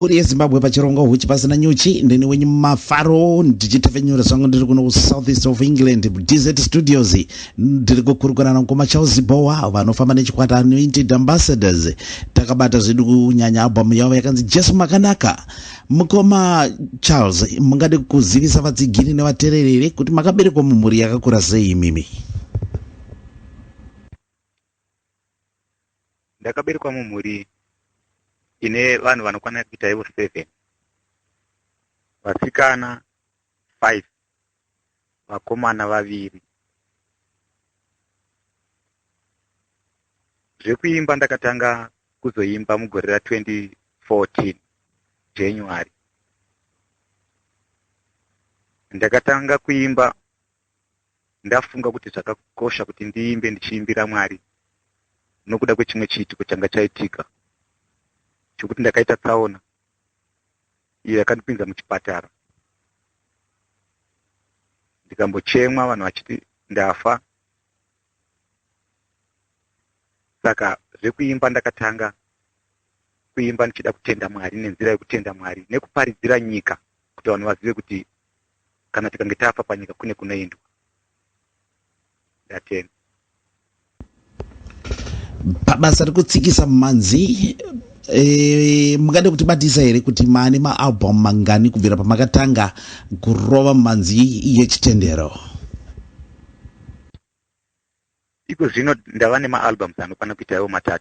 Mhuri yeZimbabwe, pachirongwa Huchi Pasina Nyuchi, ndini wenyu Mafaro, ndichitepfenyura zvangu ndiri kuno kuSouth East of England, DZ Studios. Ndiri kukurukura namukoma Charles Bowa, vanofamba nechikwata Anointed Ambassadors. Takabata zvedu kunyanya album yavo yakanzi Jesu Makanaka. Mukoma Charles, mungade kuzivisa vatsigiri nevaterereri kuti makaberekwa mumhuri yakakura sei imimi? Ndakaberekwa mumhuri ine vanhu vanokwana kuita ivo 7, vasikana 5, vakomana 2. Zvekuimba ndakatanga kuzoimba mugore ra2014 January. Ndakatanga kuimba ndafunga kuti zvakakosha kuti ndiimbe ndichiimbira Mwari nokuda kwechimwe chiitiko changa chaitika chekuti ndakaita tsaona iyo yakandipinza muchipatara, ndikambochemwa vanhu vachiti ndafa. Saka zvekuimba ndakatanga kuimba ndichida kutenda Mwari nenzira yekutenda Mwari nekuparidzira nyika kuti vanhu vazive kuti kana tikange tafa panyika kune kunoendwa. Ndatenda. Pabasa rekutsikisa mumhanzi, mungade kutibatisa here kuti maane maalbum mangani kubvira pamakatanga kurova mumhanzi yechitendero? Iko zvino ndava nemaalbums anokwana kuita iwo 3.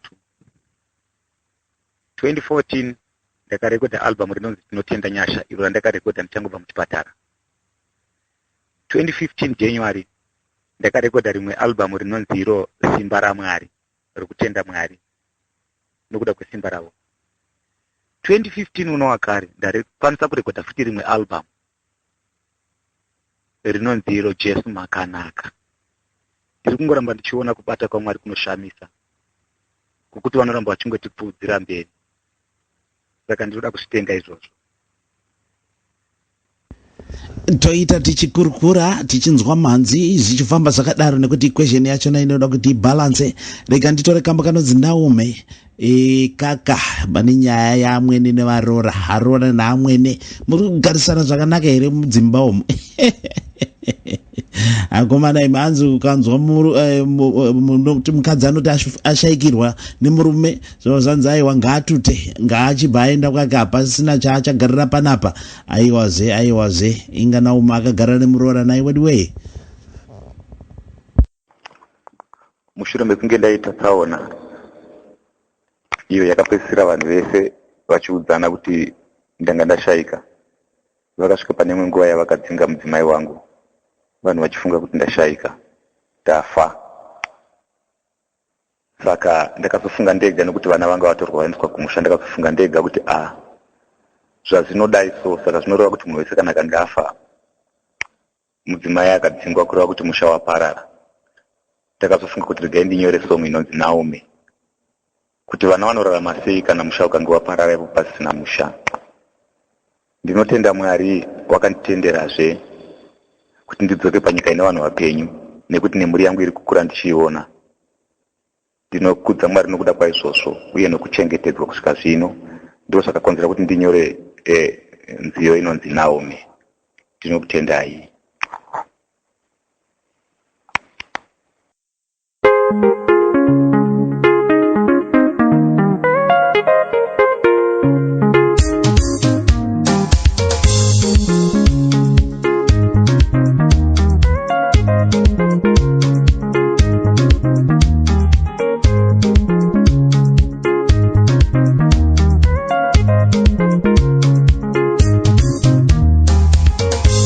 2014 ndakarekodha album rinonzi Tinotenda Nyasha, iro randakarekodha ndichangobva muchipatara. 2015 January ndakarekodha rimwe album rinonzi iro Simba raMwari, rokutenda Mwari nokuda kwesimba ravo. 2015 uno wakare ndakwanisa kurekodha futi rimwe album rinonzi iro Jesu Makanaka. Ndiri kungoramba ndichiona kubata kwaMwari kunoshamisa, kwokuti vanoramba vachingotipfuudzira mberi. Saka ndinoda kuzvitenga izvozvo. Toita tichikurukura tichinzwa mhanzi zvichifamba zvakadaro, nekuti equation yachona inoda kuti ibalance. Rega nditore kambo kanonzi Naume. Kaka pane nyaya yaamwene nevarora, arora naamwene, muri kugarisana zvakanaka here mudzimba umu? Akomana imi, hanzi ukanzwa kuti mukadzi anoti ashayikirwa nemurume, zvava zvanzi aiwa, ngaatute, ngaachibva aenda kwake, hapasina chaachagarira panapa. Aiwazve, aiwazve, inga Naume akagara nemuroora nai wedu. Mushure mekunge ndaita tsaona iyo yakapedzisira vanhu vese vachiudzana kuti ndanga ndashayika, vakasvika pane imwe nguva yavakadzinga mudzimai wangu, vanhu vachifunga kuti ndashayika, ndafa. Saka ndakazofunga ndega, nekuti vana vanga vatorwa vaendeswa kumusha, ndakazofunga ndega kuti a, zvazvinodai so, saka zvinoreva kuti munhu wese kana akange afa, mudzimai akadzingwa, kureva kuti musha waparara. Ndakazofunga kuti regai ndinyore song inonzi Naume, kuti vana vanorarama sei kana musha ukange waparara ipo pasina musha. Ndinotenda Mwari wakanditenderazve kuti ndidzoke panyika ine vanhu vapenyu, nekuti nemhuri yangu iri kukura ndichiiona. Ndinokudza Mwari nokuda kwaizvozvo uye nokuchengetedzwa kusvika zvino. Ndo zvakakonzera kuti ndinyore nziyo inonzi Naomi. Ndinokutendai.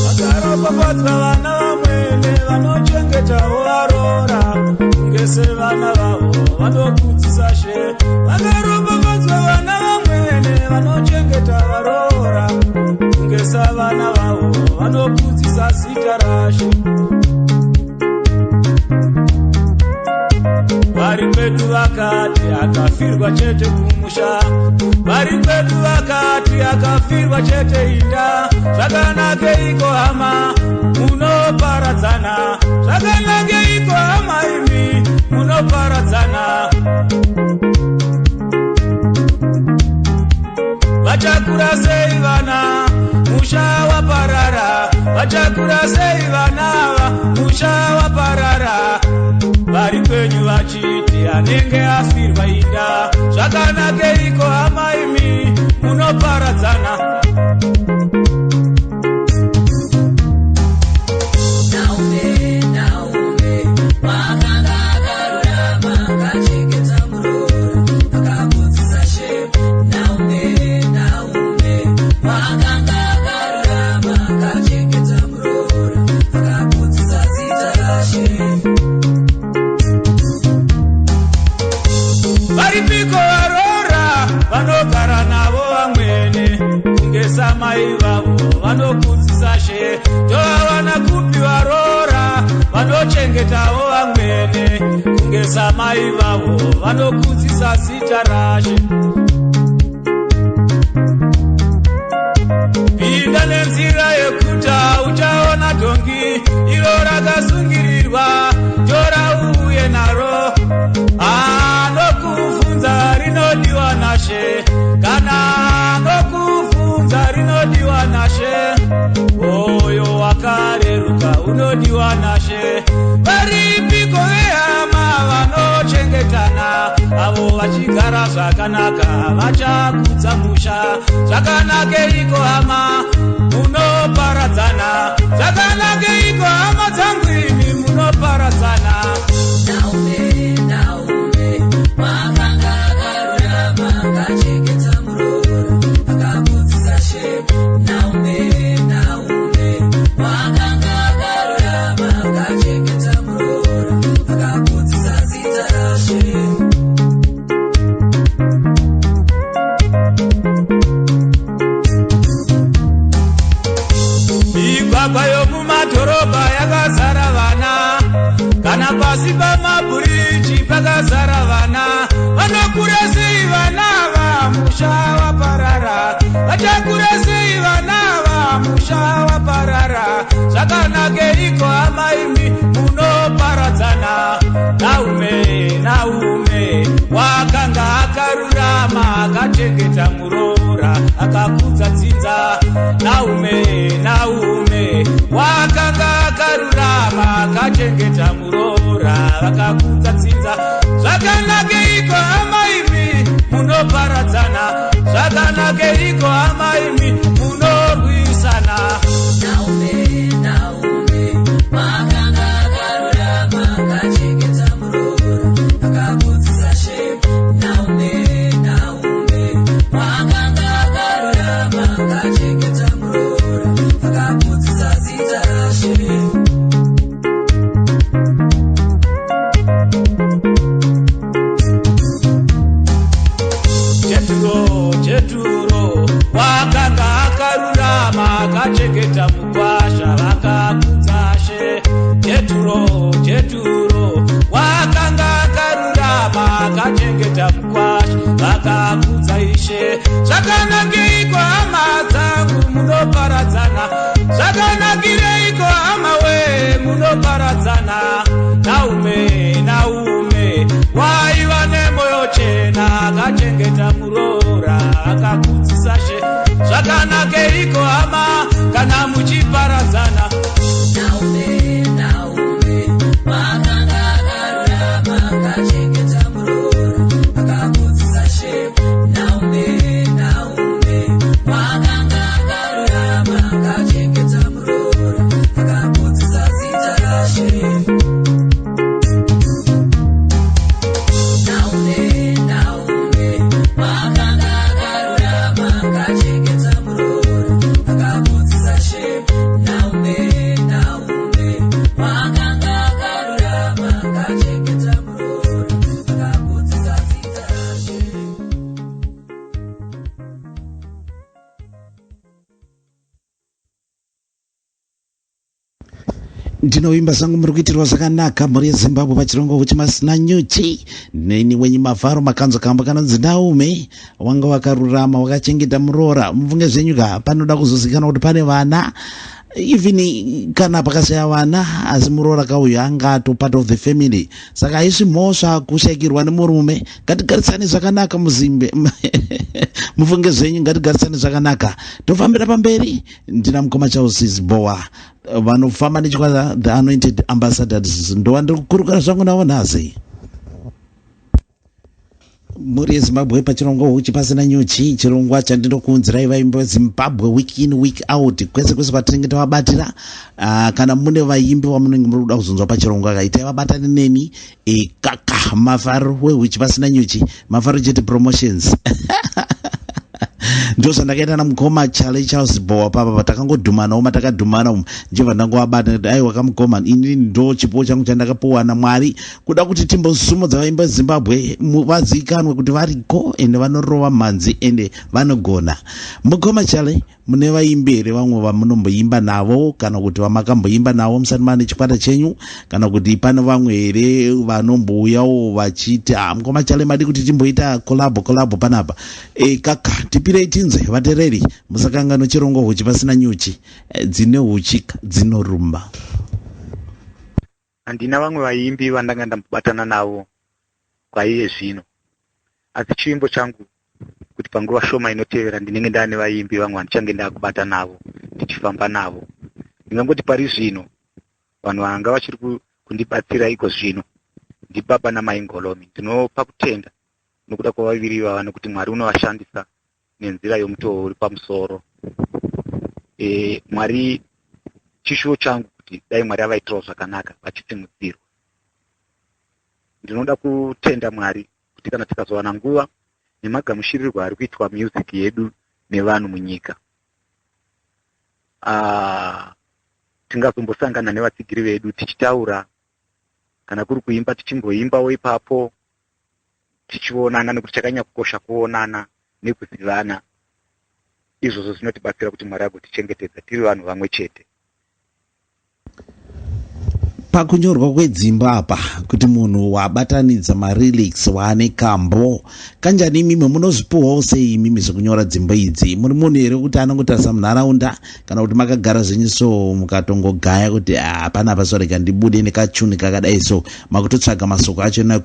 Vakaropafadzwa vana vamwene vanochengetawo varora kunge sevana vavo vanokudzisa She. Vakaropafadzwa vana vamwene vanochengeta varora kunge savana vavo vanokudzisa zita raShe. Vari kwedu vakati akafirwa chete kumusha, vari kwedu vakati akafirwa chete inda. Zvakanakeiko hama munoparadzana? Zvakanakeiko hama imi munoparadzana? Vachakura sei vana, musha waparara? Vachakura sei vana ava, musha waparara? Vari kwenyu vachiti anenge afirwa inda. Zvakanakeiko hama imi munoparadzana? Naume, Naume, wakanga akarurama, akachengeta muroora, akakudzisa Shemu. Naume, Naume, wakanga akarurama, akachengeta muroora, akakudzisa zita raShe. Varipiko varoora vanogara navo vamwene kunge samai vavo vanokudzisa She? Tovawana kupi varoora vanochengetawo vamwene kunge samai vavo vanokudzisa zita raShe? Pinda nenzira yekuta, uchaona dhongi iro rakasungirirwa, tora uuye naro. Anokubvunza rinodiwa naShe, kana anokubvunza rinodiwa naShe, oyo wakareruka unodiwa naShe. Varipiko vehama vanochengetana avo vachigara zvakanaka, vachakudza musha? Zvakanakeiko hama munoparadzana? Zvakanakeiko hama dzangu imi munoparadzana? Naume, Naume, wakanga akarurama, akachengeta muroora, akakudzisa Shemu. Naume, Naume, wakanga akarurama, akachengeta muroora, akakudzisa zita raShe. Migwagwa yomumadhorobha yakazara vana, kana pasi pamabhuriji pakazara vana. Vanokura sei vana ava, musha waparara? Vachakura sei vana ava, musha waparara? Zvakanakeiko hama imi munoparadzana? Naume, Naume, wakanga akarurama, akachengeta muroora, akakudza dzinza. Naume, Naume, wakanga akarurama, akachengeta muroora, vakakudza dzinza. Zvakanakeiko hama imi munoparadzana? Zvakanakeiko hama imi munorwisana? Naume, Naume, wakanga akarurama, akachengeta muroora, akakudzisa Shemu. Naume, Naume, wakanga akarurama, akachengeta muroora, akakudzisa zita raShe. Jeturo, Jeturo, wakanga akarurama, akachengeta mukwasha, vakakudza She. Jeturo, Jeturo, wakanga akarurama, akachengeta mukwasha, vakakudza Ishe. Zvakanakeiko hama dzangu munoparadzana? Zvakanakireiko hama we munoparadzana? Naume, Naume, waiva nemoyo chena, akachengeta muroora, akakudzisa She. Zvakanakeiko hama kana muchiparadzana? Naume, Naume, wakanga akarurama, akachengeta muroora, akakudzisa Shemu. Naume, Naume, wakanga akarurama, akachengeta muroora, akakudzisa zita raShe. Naume, Naume, wakanga akarurama, akachengeta muroora, akakudzisa Shemu. Naume, Naume, wakanga akarurama, akachengeta muroora, akakudzisa zita raShe. Ndinovimba zvangu muri kuitirwa zvakanaka, mhuri yeZimbabwe, pachirongwa kuchimasina nyuchi. Neni wenyu Mavharo. Makanzo kamba kanonzi Naume wanga wakarurama, wakachengeta muroora. Mubvunge zvenyu ka, panoda kuzozikanwa kuti pane vana. Even kana pakashaya vana, asi muroora kauyu anga ato part of the family, saka haisi mhosva kushayikirwa nemurume. Ngatigarisane zvakanaka muzimbe, mufunge zvenyu, ngatigarisane zvakanaka, tofambira pamberi. Ndina mukoma Charles Zibowa, vanofamba nechikwata The Anointed Ambassadors, ndovandiri kukurukura zvangu navo nhasi. Mhuri yeZimbabwe, pachirongwa Huchi Pasina Nyuchi, chirongwa chandinokuunzirai vaimbi veZimbabwe week in, week out, kwese kwese kwatinenge tavabatira. Kana mune vaimbi vamunenge muri kuda kuzonzwa pachirongwa, kaitai vabatane neni. Kaka mafaro weHuchi Pasina Nyuchi, mafaro chete promotions. Ndo zvandakaita namukoma Charlie Charles Bowa papa, patakangodhumanawo, matakadhumana umu, ndichibva ndangovabata kuti aiwa kamukoma, inini ndo chipo changu chandakapuwa naMwari, kuda kuti timbosumudza vaimbi veZimbabwe vazivikanwe kuti variko, ende vanorova mhanzi, ende vanogona. Mukoma Charlie, mune vaimbi here vamwe vamunomboimba navo, kana kuti vamakamboimba navo musati mane chikwata chenyu, kana kuti pane vamwe here vanombouyawo vachiti, ah, mukoma Charlie, madi kuti timboita collabo, collabo panapa? Kaka tipirei tinzwe vatereri. Musakanganwa chirongwa Huchi Pasina Nyuchi. Dzine huchi dzinorumba. Handina vamwe vaimbi vandanga ndambobatana navo kwaiye zvino, asi chivimbo changu kuti panguva shoma inotevera ndinenge ndaane vaimbi vamwe vandichange ndakubata navo, ndichifamba navo. Ndingangoti pari zvino vanhu vanga vachiri kundibatsira iko zvino ndibaba namai Ngolomi. Ndinopa kutenda nokuda kwavaviri ivava, nekuti Mwari unovashandisa nenzira yomutoo uri pamusoro. Mwari, chishuwo changu kuti dai Mwari avaitirawo zvakanaka, vachisimudzirwa. Ndinoda kutenda Mwari kuti kana tikazowana nguva nemagamushirirwo ari kuitwa music yedu nevanhu munyika, tingazombosangana nevatsigiri vedu tichitaura, kana kuri kuimba tichimboimbawo ipapo, tichionana, nekuti chakanyanya kukosha kuonana nekuzivana. Izvozvo zvinotibatsira kuti Mwari agotichengetedza tiri vanhu vamwe chete. Pakunyorwa kwedzimba apa, kuti munhu wabatanidza malyrics, waane kambo kanjani, imimi munozvipiwawo sei imimi zvekunyora dzimbo idzi? Muri munhu here kuti anongotarisa munharaunda, kana kuti makagara zvenyu so mukatongogaya kuti hapana so rega ndibude nekachuni kakadai, so makutotsvaga masoko achona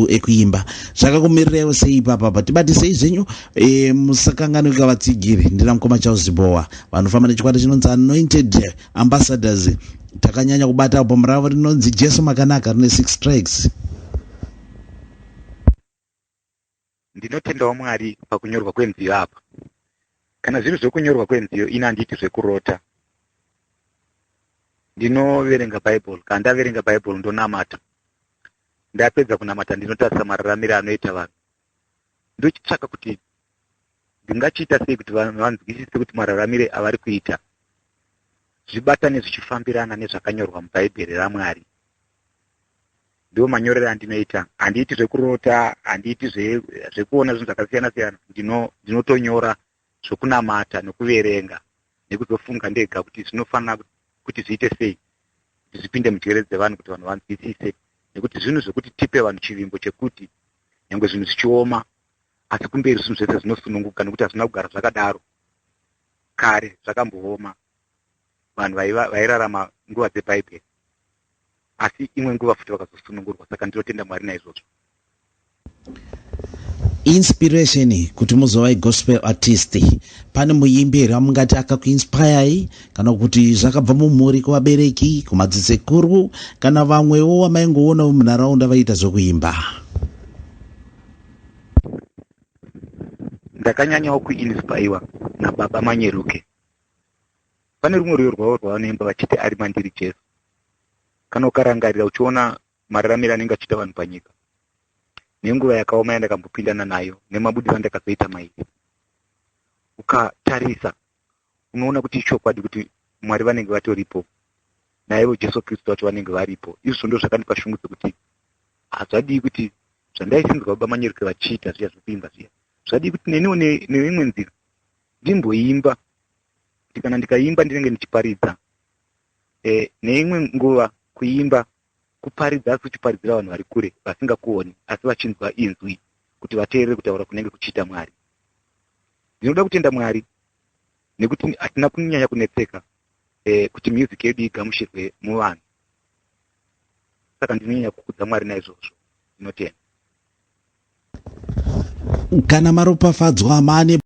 ekuimba? Zvakakumirirewo sei ipapapa? Tibatisei zvenyu. Musakanganwika vatsigiri, ndina mukoma Charles Bowa, vanofamba nechikwata chinonzi Anointed Ambassadors. Takanyanya kubata album ravo rinonzi Jesu Makanaka, rine 6 tracks. Ndinotendawo Mwari pakunyorwa kwenziyo apa. Kana zviri zvekunyorwa kwenziyo, ini handiti zvekurota. Ndinoverenga Bhaibheri. Kana ndaverenga Bhaibheri, ndonamata. Ndapedza kunamata, ndinotarisa mararamiro anoita vanhu, ndochitsvaka kuti ndingachiita sei kuti vanhu vanzwisise kuti mararamire avari kuita zvibatane zvichifambirana nezvakanyorwa muBhaibheri raMwari. Ndiwo manyorero andinoita. Handiiti zvekurota, handiiti zvekuona zvinhu zvakasiyana siyana. Ndinotonyora zvokunamata nekuverenga nekuzofunga ndega kuti zvinofanira kuti zviite sei, kuti zvipinde munjere dzevanhu, kuti vanhu vanzwisise, nekuti zvinhu zvekuti tipe vanhu chivimbo chekuti nyange zvinhu zvichioma, asi kumberi zvinhu zvese zvinosununguka, nekuti hazvina kugara zvakadaro. Kare zvakambooma, vanhu vairarama nguva dzeBhaibheri, asi imwe nguva futi vakazosunungurwa. Saka ndinotenda Mwari naizvozvo. Inspiration kuti muzova gospel artist, pane muimbi here wamungati akakuinspirei, kana kuti zvakabva mumhuri, kuvabereki, kumadzisekuru, kana vamwewo vamaingoona munharaunda vaita zvokuimba? Ndakanyanyawo kuinspaiwa nababa Manyeruke. Pane rumwe rwiyo rwavo rwavanoimba vachiti, "Ari mandiri Jesu." Kana ukarangarira uchiona mararamiro anenge achiita vanhu panyika, nenguva yakaoma yandakambopindana nayo, nemabudiro andakazoita mairi, ukatarisa unoona kuti ichokwadi kuti Mwari vanenge vatoripo, naivo Jesu Kristu vacho vanenge varipo. Izvozvo ndo zvakandipa shungu dzekuti hazvadii kuti zvandaisinzwa baba Manyeruke vachiita zviya zvokuimba zviya, zvadii kuti neniwo neimwe nzira ndimboimba, kuti kana ndikaimba ndinenge ndichiparidza. Neimwe nguva kuimba kuparidza, asi uchiparidzira vanhu vari kure vasingakuoni, asi vachinzwa inzwi, kuti vateerere kutaura kunenge kuchiita Mwari. Ndinoda kutenda Mwari. Nekuti hatina kunyanya kunetseka kuti music yedu igamuchirwe muvanhu. Saka ndinonyanya kukudza Mwari naizvozvo. Ndinotenda. Kana maropafadzwa, mane